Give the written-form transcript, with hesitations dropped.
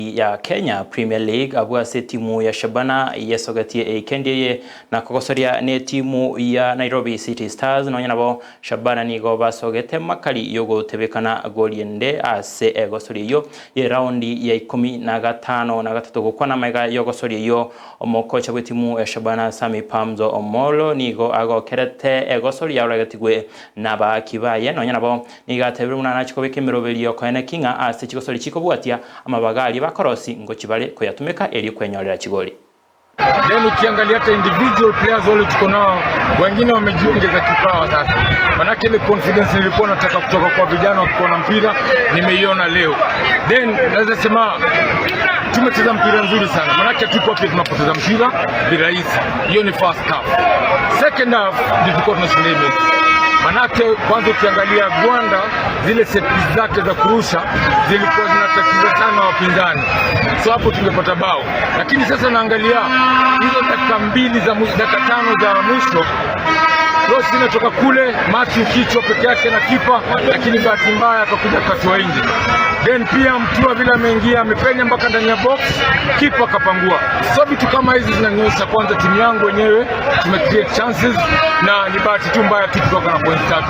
Ya Kenya Premier League abwo ase etimu ya Shabana yesogetie eikendi eye na kogosoria ne etimu ya Nairobi City Stars. Nonya nabo Shabana nigo basogete makari yogotebekana goli ende ase egosoria eyio ye raundi ya 15. Gokwana maiga yogosoria eyio, omokocha bw'etimu ya Shabana Sami Pamzo Omolo nigo agokerete egosoria aroregetigwe n'abaaki baye. Nonya nabo nigo atebire buna nachi kobeka emeroberio koene king'a ase chigosori chikobwatia amabaga aria bakorosi ngochi bare koyatumeka erio kwenyorera chigori. Then ukiangalia hata individual players wale tuko nao, wengine wamejiongeza kipawa sasa. Manake ile confidence nilikuwa nataka kutoka kwa vijana wakikuwa na mpira nimeiona leo. Then naweza sema tumecheza mpira nzuri sana, manake hatukuwa pia tunapoteza mpira virahisi. Hiyo ni first half. Second half ndio tulikuwa tunashinda hii mechi. Manake kwanza ukiangalia Gwanda, zile set piece zake za kurusha zilikuwa zinatatiza sana wapinzani, so hapo tungepata bao. Lakini sasa naangalia hizo dakika 2 za mwisho, dakika 5 za mwisho, cross inatoka kule, Matthew kichwa peke yake na kipa, lakini bahati mbaya akakuja akatoa nje. Then pia Mtua vile ameingia amepenya mpaka ndani ya box, kipa akapangua. So vitu kama hizi zinanionyesha kwanza timu yangu wenyewe tume create chances, na ni bahati tu mbaya tu kutoka na point 3.